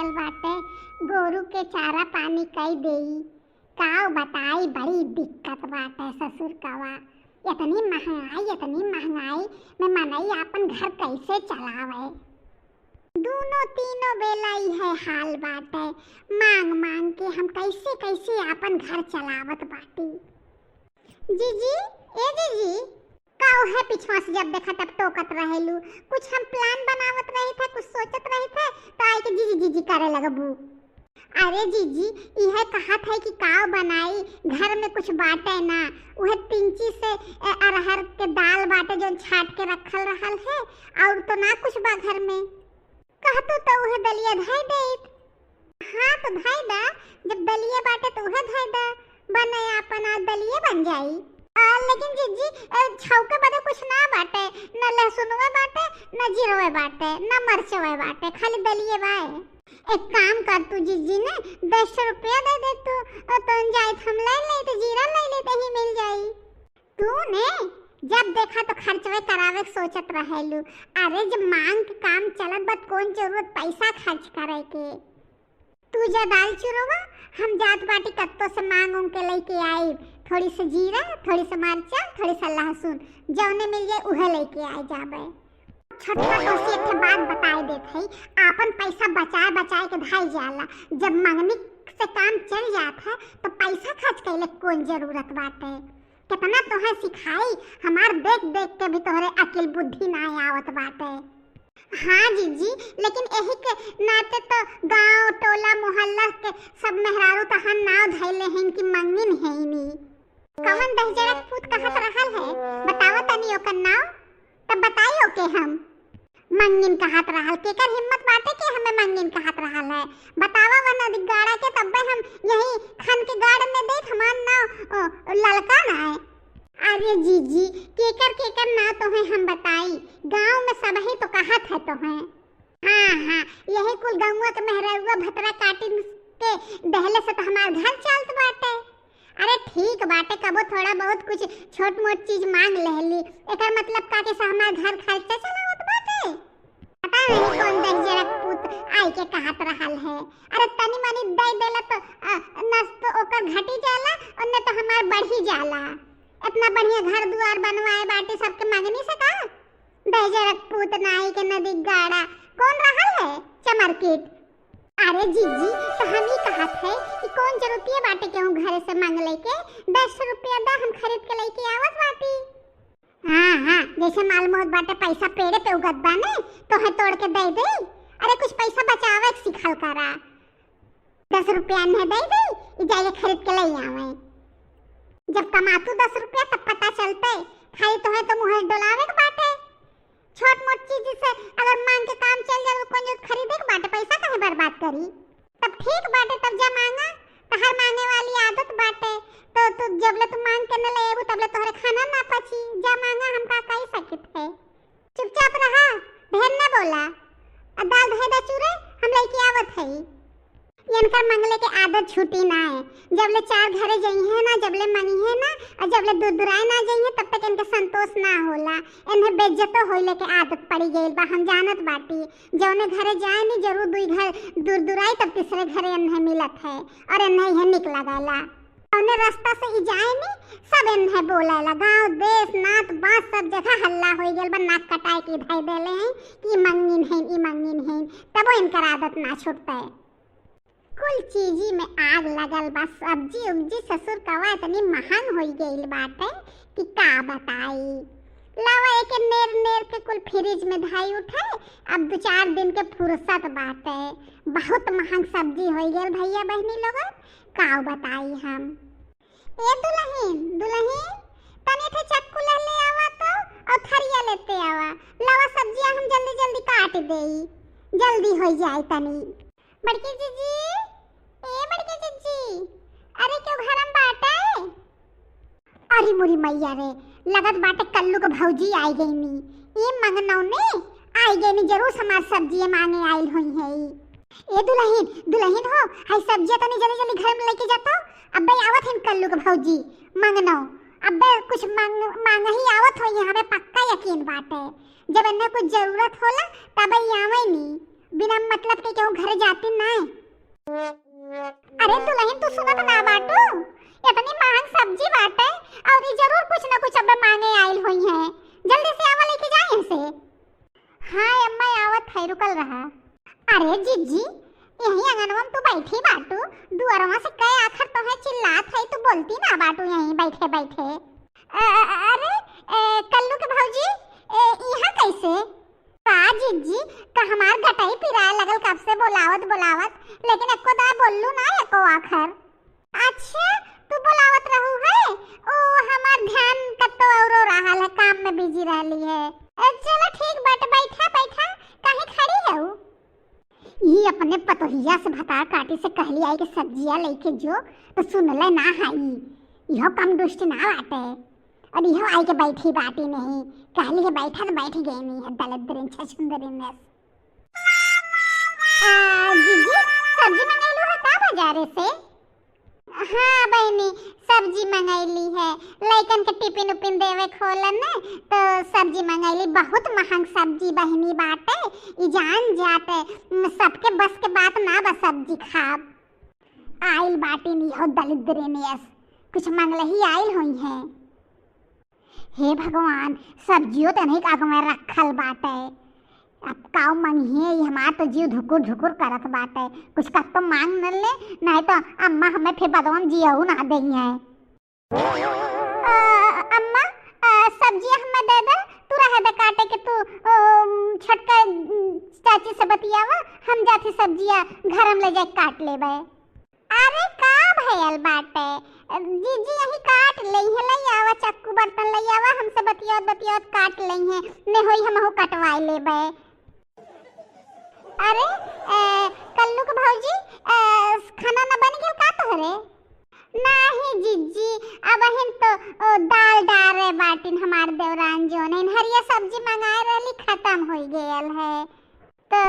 गयल बाटे। गोरू के चारा पानी कई देई का बताई, बड़ी दिक्कत बाटे ससुर कवा। इतनी महंगाई, इतनी महंगाई में मनई आपन घर कैसे चलावे। दोनों तीनों बेला ही है हाल बाटे। मांग मांग के हम कैसे कैसे आपन घर चलावत बाटी। जीजी, ए जीजी, काऊ है पिछवा से जब देखा तब टोकत रहेलू। कुछ हम प्लान बनावत रहे थे, कुछ सोचत रहे थे तो आई के जीजी जीजी करे लगबू। अरे जीजी, यह कहत है कि काव बनाई, घर में कुछ बाटे ना, वह तिंची से अरहर के दाल बाटे जो छाट के रखल रहल है, और तो ना कुछ बा घर में। कहतो तो वह दलिया धाई देत। हाँ तो धाई दा, जब दलिया बाटे तो वह धाई दा, बने अपन आज दलिया बन जाई। लेकिन जीजी छौके बदे कुछ ना बाटे, न लहसुनवे बाटे, न जीरवे बाटे, न मरचवे बाटे, खाली दलिये बाए। एक काम कर तू जीजी ने 10 रुपया दे दे तू, और तुम जाए हम ले ले तो जीरा ले लेते ही मिल जाई। तू ने जब देखा तो खर्चवे करावे के सोचत रहेलू। अरे जब मांग के काम चलत बत कौन जरूरत पैसा खर्च करे के। तू जा दाल चुरोवा, हम जात बाटी कत्तो से मांग उंग के लेके आई, थोड़ी सी जीरा, थोड़ी सी मरचा, थोड़ी सा लहसुन, जौने मिल जाए उहे लेके आए जाबे। छोटका दोस्ती एक बात बताए देत है, आपन पैसा बचाए बचाए के धाई जाला। जब मंगनी से काम चल जात है तो पैसा खर्च कैले कौन जरूरत बाटे। कितना तोहे सिखाई, हमार देख देख के भी तोहरे अकिल बुद्धि ना आवत बाटे। हाँ जीजी, लेकिन यही के नाते तो गांव टोला मोहल्ला के सब मेहरारू तहन नाव धैले हैं कि मंगिन है नी। कवन दहजरत पूत कहत रहल है, बतावा तनी ओकर नाव, तब बताइयो के हम मंगिन कहत रहल। केकर हिम्मत बाटे के हमें मंगिन कहत रहल है, बतावा वन गाड़ा के, तब हम यही खन के गाड़ में देख हमार नाव ललका ना है। अरे जीजी, केकर केकर ना तो है हम बताई, गांव में सब ही तो कहत है तो है। हाँ हाँ, यही कुल गौवा के मेहरुआ भतरा काटी के दहले से तो हमार घर चलत बाटे। अरे ठीक बाटे, कबो थोड़ा बहुत कुछ छोट मोट चीज मांग लेली, एकर मतलब का के हमार घर खर्चा चलावत बाटे। पता नहीं कौन दहजरक पूत आई के कहत रहल है। अरे तनी मनी दे देला तो नस तो ओकर घटी जाला और न तो हमार बढ़ी जाला। इतना बढ़िया घर द्वार बनवाए बाटे सबके मांगनी से का दहजरक पूत नाई के नदी गाड़ा कौन रहल है चमरकीट। अरे जीजी, तो हम ही कहत है कि कौन जरूरत बाटे के घरे से मांग लेके, 10 रुपया दा हम खरीद के लेके आवत बाटी। हाँ हाँ, जैसे माल मोहत बाटे पैसा पेड़े पे उगत बाने तो है तोड़ के दे दे। अरे कुछ पैसा बचावे के सिखल करा, 10 रुपया ने दे दे, जाके खरीद के ले आवे। जब कमातू 10 रुपया तब पता चलते, खाली तो है तो मुँह डोलावे के बाटे। छोट मोट चीज से अगर मांग के काम चल जाए तो कौन जरूरत खरीदे के बाटे, पैसा काहे बर्बाद करी। तब ठीक बाटे, तब जा मांगा, तहर मांगे वाली आदत बाटे तो तू जबले तू मांग के न ले आबू तबले तोहरे खाना ना पची। जा मांगा, हम का कही सकित है। चुपचाप रहा, ढेर ना बोला। आ दाल धे दा चूरे, हम लेके आवत है। इनकर मंगले के आदत छूटी ना है। जबले 4 घरे जई है ना, जबले मंगी है ना, और जबले दूर दुराए ना जई है तब तक इनके संतोष ना होला। इन्हें बेइज्जतो होइले के आदत पड़ी गइल बा, हम जानत बाटी। जौने घरे जाए नी जरूर 2 घर दूर दुराई तब तीसरे घरे इन्हें मिलत है और इन्हें यह निक लगेला। जौने रास्ता से ई जाए नी सब इन्हें बोलेला। गांव देश नात बात सब जगह हल्ला हो गइल बा, नाक कटाए के धाई देले हैं कि मंगिन है, ई मंगिन है, तबो इनकर आदत ना छूटते। कुल चीजी में आग लगल बा, सब्जी उब्जी ससुर कवा इतनी महंग हो गइल बाटे कि का बताई। लावा एक नेर नेर के कुल फ्रिज में धाई उठे, अब 2-4 दिन के फुर्सत बाटे। बहुत महंग सब्जी हो गइल भैया बहनी लोगन, का बताई हम। ए दुल्हन दुल्हन, तनी थे चक्कू ले ले आवा तो और थरिया लेते आवा, लावा सब्जियां हम जल्दी जल्दी काट देई, जल्दी हो जाए तनी। बड़की जीजी, ए बड़की जीजी, अरे क्यों घर में बाटे? अरे मोरी मैया रे, लगत बाटे कल्लू के भौजी आई गई नी। ई मंगनौ ने आई गई नी, जरूर समाज सब्जी मांगे आइल होई है। ए दुल्हन दुल्हन हो, हाय सब्जी तनी जल्दी जल्दी घर में लेके जातो। अब्बे आवत हिन कल्लू के भौजी मंगनौ, अब्बे कुछ मांग ही आवत होई, हमें पक्का यकीन बाटे। जब इन्हें कुछ जरूरत होला तब आवे नी। बिना मतलब के केहू घरे जाती ना। अरे दुल्हन तू सुनत ना बाटू, इतनी महंग सब्जी बाटे और ई जरूर कुछ ना कुछ अब मांगे आइल हुई है। जल्दी से आवा लेके जाए इनसे। हाँ अम्मा आवत है, रुकल रहा। अरे जीजी यही आंगनवा में तू बैठी बाटू, दुआरवा से कई आखर तो है चिल्लात है, तू बोलती ना बाटू यहीं बैठे बैठे। अरे कल्लू के भौजी यहाँ कैसे? का जीजी का हमार गटाई पिराए लगल कब से बोलावत बोलावत, लेकिन एको दा बोललू ना एको आखर। अच्छा तू बोलावत रहू है, ओ हमार ध्यान कत्तो औरो रहल है, काम में बिजी रहली है। चलो ठीक बाटे, बैठा बैठा, काहे खड़ी है उ? ई अपने पतोहिया से भतार काटी से कहली आई के सब्जियां लेके जो, तो सुनले ना हाई, इहो कम दुष्ट ना बाटे। और इहो आई के बैठी बाटी नहीं, कहली है बैठा तो बैठ गई नहीं है दलिद्रिन छछुंदरिन। जीजी सब्जी मंगैलू है का बाजारे से? हाँ बहनी सब्जी मंगैली है, लइकन के टिफिन उपिन देवे खोलन न तो सब्जी मंगैली। बहुत महंग सब्जी बहनी बाटे, ई जान जाते सबके बस के बात ना बा सब्जी खाब। आइल बाटे नी हो दलिद्रिन, कुछ मंगले ही आइल हुई है। हे भगवान सब्जियों तो नहीं आग में रखल बाटे, अब काऊ मंगिए, हमार तो जीव धुकुर धुकुर करत बाटे। कुछ का तो मांग न ले, नहीं तो अम्मा हमें फिर बदवाम जियऊ ना देई है। अम्मा सब्जी हमें दे दे, तू रहे दे काटे के, तू छोटका चाची से बतियावा, हम जाती सब्जियां घर हम ले जाके काट लेबे। अरे का भयल बाटे जीजी, यही काट लई है, लई आवा चक्कू बर्तन लई आवा, हमसे बतियावत बतियावत काट लई है, ने होई हमहू कटवाई लेबे। अरे कल्लू के भौजी खाना ना बन गेल का तोहरे? नाही जीजी अब हन तो दाल डारे बाटिन हमार देवरान जो ने हरिया सब्जी मंगाए रहली, खत्म हो गेल है। तो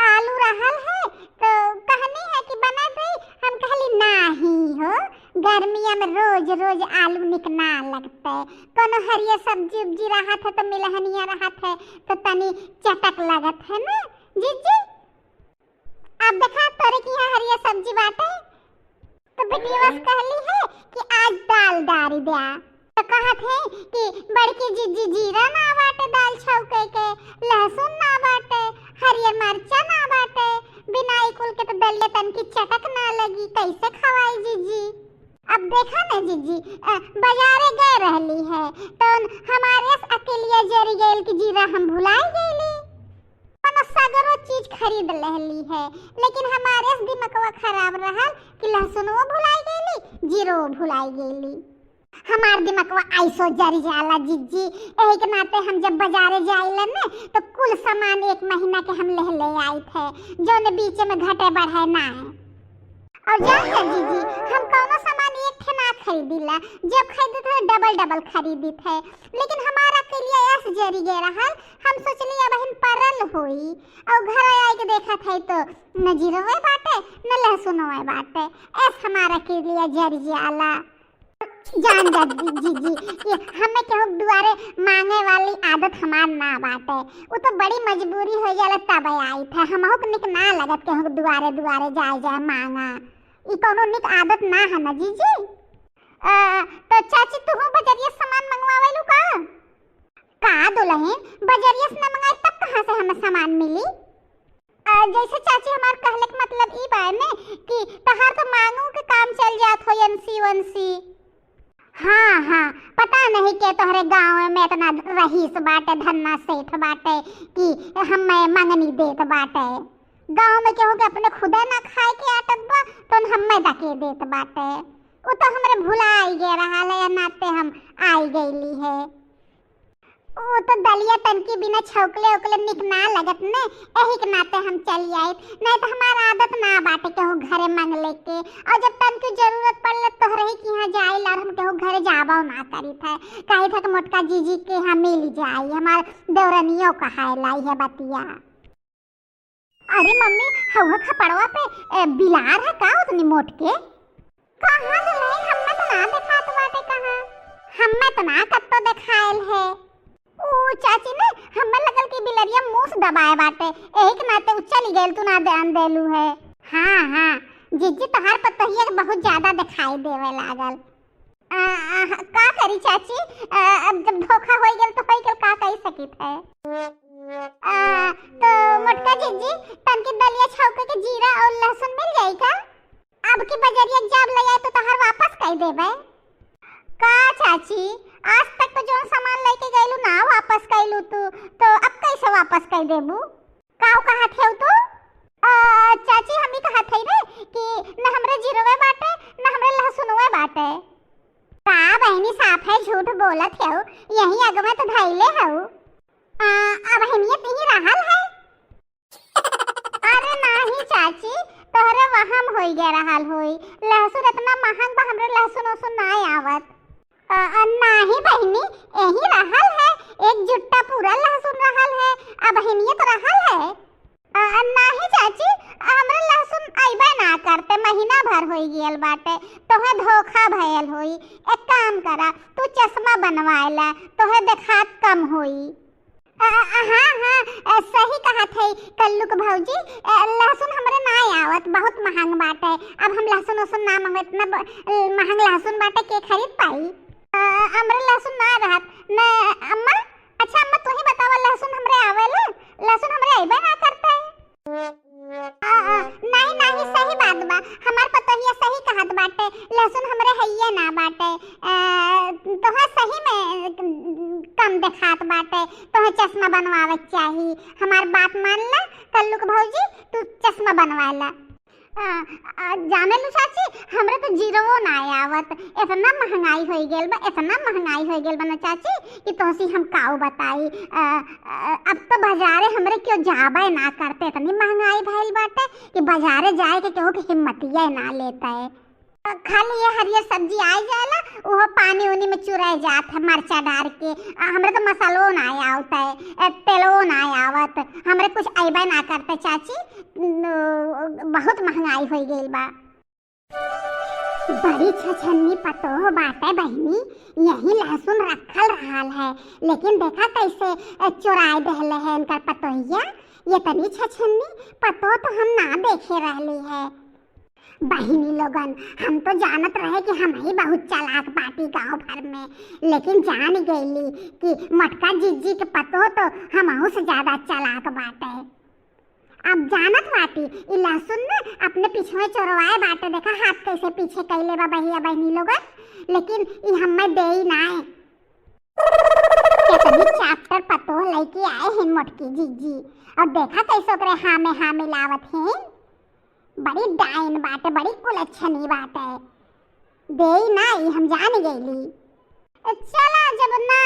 आलू रहल है तो कहनी है कि बना दे, हम कहली नाही हो, गर्मिया में रोज रोज आलू निकना लगते, कोनो हरिया सब्जी उब्जी रहा था तो मिलहनिया रहा था तो तनी चटक लगत है ना जीजी। अब देखा तोरे की यहाँ हरिया सब्जी बाटे, तो बेटी बस कहली है कि आज दाल डारी दिया, तो कहत है कि बड़की जीजी जीरा ना बाटे दाल छौके के, लहसुन ना बाटे, हरियर मरचा ना बाटे, बिना कुल के तो दलिया तनकी चटक ना लगी, कैसे खवाई जीजी। अब देखा ना जीजी बाजारे गए रहली है तो हमारे अकेलिया जरी गेल की जीरा हम भुलाई गेली, सगरो चीज खरीद लेली है, लेकिन हमारे दिमागवा खराब रहल कि लहसुनवो भुलाई गेली जीरो भुलाई गेली। हमार दिमागवा ऐसो जरी जाला जीजी, एही के नाते हम जब बाजारे जाइला ने तो कुल सामान एक महीना के हम ले ले आई थे, जो ने बीच में घटे बढ़े ना है। और जान जा जीजी हम कौनो सामान एक ठे ना खरीदिला, जब खरीदित है डबल डबल खरीदित है, लेकिन हमारा के लिए ऐस जरी गे रहल, हम सोचली अब हन परल होई, और घर आए के देखा थे तो न जीरवे बाटे न लहसुनवे बाटे, ऐस हमारा के लिए जरी जाला। जान जा जीजी ये हमें केहू दुआरे मांगे वाली आदत हमार ना बाटे, वो तो बड़ी मजबूरी हो जाला तब आई थे, हमहू के निक ना लगत केहू दुआरे दुआरे जाए जाए मांगा, ई कोनो निक आदत ना है ना जीजी। तो चाची तू बजरिया सामान मंगवावेलू का? का दुल्हन बजरिया से ना मंगाई तब कहाँ से हमें सामान मिली? जैसे चाची हमार कहले के मतलब ई बा ने कि तहार तो मांगू के काम चल जात हो एनसी वनसी। हाँ हाँ पता नहीं के तोहरे गांव में इतना रहीस बाटे धन्ना सेठ बाटे कि हमें मंगनी देत बाटे, गांव में केहू के अपने खुदा ना खाए के आटत बा तो हमें दके देत बाटे, वो तो हमरे भुला आई गे रहा है नाते हम आई गईली है। वो तो दलिया तनकी बिना छौकले उकले निक ना लगत ने, एही के नाते हम चली आए, नहीं तो हमारा आदत ना बाटे केहू घरे मांग लेके, और जब तनकी जरूरत पड़ल तोहरे ही के यहाँ जाइल और हम केहू घरे जाबो ना करी था, कही था कि मोटका जीजी के यहाँ मिल जाई, हमार देवरनियों कहाए लाई है बतिया। अरे मम्मी हवा खपड़वा पे बिलार है का उतनी मोट के? कहाँ नहीं हम्मे तो ना देखात बाटे, कहाँ हम्मे तो ना कत्तो देखायल है। ऊ चाची ने हमर लगल कि बिलरिया मुंह दबाए बाटे, एही के नाते उ चली गेल, तू ना ध्यान देलू है। हाँ हाँ जीजी तोहार पतोहिया के बहुत ज्यादा दिखाई देवे लागल। आ, आ, का करी चाची, अब जब धोखा हो गेल तो हो गेल, का कही सकित है। तो मोटका जीजी तनकी दलिया छौके के जीरा और लहसुन मिल जाई का? अब की बजरिया जब ले आए तो तोहार वापस कर देबे का चाची? आज तक तो जोन सामान लेके गइलू ना वापस कैलू तू, तो अब कैसे वापस कर देबू? काव कहा थे तू? चाची हम ही कहा थे रे कि न हमरे जीरवे बाटे न हमरे लहसुनवे बाटे। का बहनी साफ है झूठ बोलत है, यही अगमे तो धैले हऊ। अब बहनिया तिही रहल है। अरे नाही चाची तोहरे वहम होई गया रहल होई, लहसुन इतना महंग बा हमरे लहसुन उसुन ना आवत। नाही बहनी यही रहल है, एक जुट्टा पूरा लहसुन रहल है। अब बहनिया तो रहल है। नाही चाची हमरे लहसुन आइबे ना करते, महीना भर होई गेल बाटे, तोहे धोखा भयल होई। एक काम करा तू चश्मा बनवाएला, तोहे देखात कम होई। हाँ हाँ सही कहा थे कल्लू के भौजी, लहसुन हमरे ना आवत, बहुत महंग बाटे। अब हम लहसुन उसुन ना मंगवे, इतना महंग लहसुन बाटे के खरीद पाई? हमरे लहसुन ना रहत न अम्मा। अच्छा अम्मा तू ही बतावा लहसुन हमरे आवेला? लहसुन हमरे आइबे ना करता है। नहीं नहीं सही बात बा, हमार पतोहिया सही कहत बाटे, लहसुन हमरे हइये ना बाटे। तोहे सही में कम देखात बाटे, तोहे चश्मा बनवावे के चाही। हमार बात मान ला कल्लू के भौजी, तू चश्मा बनवा ला। जाने लू चाची हमरे तो जीरो ना आवत, इतना महंगाई हो गेल बा, इतना महंगाई हो गेल बा ना चाची कि तोहसी हम काऊ बताई। अब तो बाजारे हमरे क्यों जाबे ना करते, इतनी महंगाई भइल बाटे कि बाजारे जाए के केहू के हिम्मतिया ना लेता है। खाली ये हरियर सब्जी आ जाला वो पानी उनी में चुराए जात है मरचा डाल के। हमरे तो मसालो ना आवत है, तेलो ना आवत, हमरे कुछ आइबे ना करते चाची, बहुत महंगाई हो गइल बा। बड़ी छछन्नी पतो बाटे बहनी, यही लहसुन रखल रहल है, लेकिन देखा कैसे चुराए देहले है इनकर पतोहिया। ये तनी छछन्नी पतो तो हम ना देखे रहली है। बहिनी लोगन हम तो जानत रहे कि हम ही बहुत चालाक बाटी गांव भर में, लेकिन जान गईली कि मटका जीजी के पतो तो हमहू से ज्यादा चालाक बाटे। अब जानत बाटी इ लहसुन ना अपने पीछे चोरवाए बाटे, देखा हाथ कैसे पीछे कैले बा बहिया बहिनी लोगन, लेकिन इ हमें देई ना। कितनी चैप्टर पतो लेके आए हैं मोटकी जीजी, और देखा कैसे ओकरे हाँ में हाँ मिलावत हैं। बड़ी डाइन बाटे, बड़ी कुलच्छनी बाटे, देई ना ई हम जान गईली। चला जब ना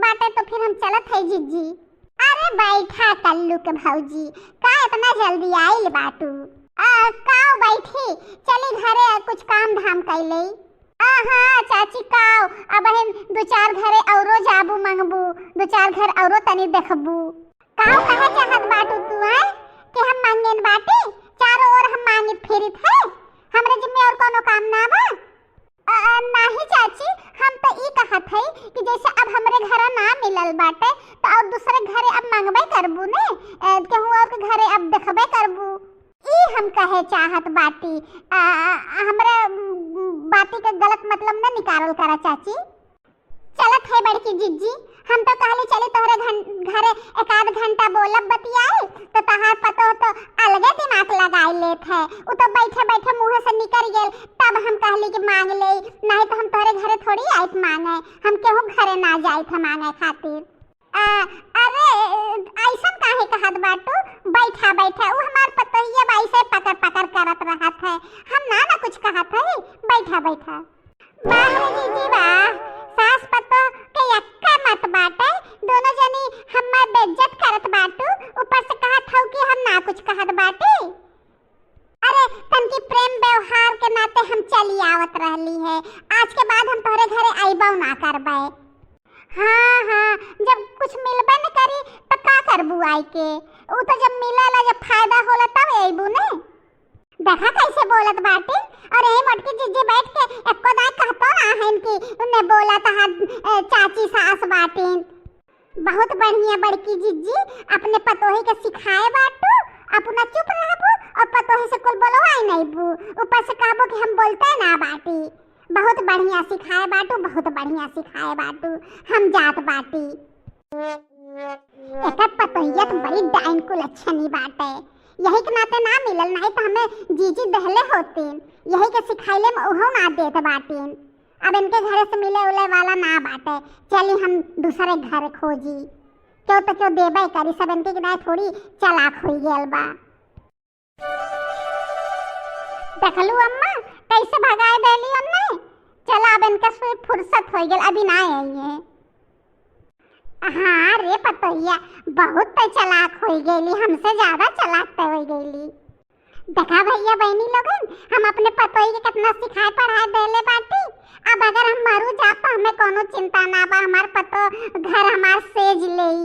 बाटे तो फिर हम चलत है जीजी। अरे बैठा कल्लू के भौजी, का इतना जल्दी आइल बाटू? काव बैठी, चली घरे कुछ काम धाम कैले। हाँ चाची काव, अब हम दो चार घरे औरो जाबू मंगबू, दो चार घर औरो तनी देखबू। काव कहा चाहत बाटू तू है कि हम मांगेन बाटी? चारों ओर हम मांगित फिरित है, हमरे जिम्मे और कोनो काम ना बा। नाही चाची हम तो ई कहत है कि जैसे अब हमरे घर ना मिलल बाटे तो और दूसरे घरे अब मांगबे करबू ने, केहू और के घरे अब देखबे करबू, ई हम कहे चाहत बाटी। हमरे बाती के गलत मतलब न निकालल करा चाची। चलत है बड़की जिज्जी, हम तो कहले चले तोहरे घरे एक आध घंटा बोलब बतियाए तो तहार पतो तो अलगे दिमाग लगाई लेत है। उ तो बैठे बैठे मुंह से निकल गेल, तब हम कहली कि मांग ले, नहीं तो हम तोहरे घरे थोड़ी आइत मांगे, हम केहू घरे ना जाइत मांगे खातिर। अरे ऐसन काहे कहत बाटू, बैठा बैठा उ हमार पतोहिया बाई से पकड़ पकड़ करत रहत है, हम ना ना कुछ कहत है, बैठा बैठा। वाह रे जीजी वाह, सास पतो के यक्का मत बाटे, दोनों जनी हमार बेइज्जत करत बाटू, ऊपर से कहत हौ कि हम ना कुछ कहत बाटे। अरे तनकी प्रेम व्यवहार के नाते हम चली आवत रहली है, आज के बाद हम तोहरे घरे आइबो ना करबे। हाँ हाँ जब कुछ मिलबे न करी त का करबू आई के, उ तो जब मिलेला जब फायदा होला तब आइबू ने। देखा कैसे बोलत बाटे, और यही मोटकी जीजी बैठ के एको दाई कहतो ना हन कि उन्ने बोला था चाची सास बाटे। बहुत बढ़िया बड़की जीजी, अपने पतोही के सिखाए बाटू, अपना चुप रहबू और पतोही से कुल बोलवाई नहीं बू, ऊपर से कहबो कि हम बोलते ना बाटी। बहुत बढ़िया सिखाए बाटू, बहुत बढ़िया सिखाए बाटू, हम जात बाटी। एकर पतोहिया तो बड़ी डाइन कुल अच्छनी बाटे, यही के नाते ना मिलल, नहीं तो हमें जीजी दहले होतीन, यही के सिखाइले में उहो ना देत बाटीन। अब इनके घरे से मिले उले वाला ना बाटे, चली हम दूसरे घर खोजी, क्यों तो क्यों देबे करी, सब इनके किनारे थोड़ी चालाक हो गयल बा। देखलू अम्मा कैसे भगाए देली हमने, चला अब इनका से फुर्सत हो गयल, अभी ना आई है। हाँ रे पतोहिया बहुत तो चालाक हो गईली, हमसे ज्यादा चालाक तो हो गईली। देखा भैया बहनी लोगन, हम अपने पतोही के कितना सिखाए पढ़ाए देले बाटी, अब अगर हम मरू जा तो हमें कोनो चिंता ना बा, हमार पतो घर हमार सेज लेई।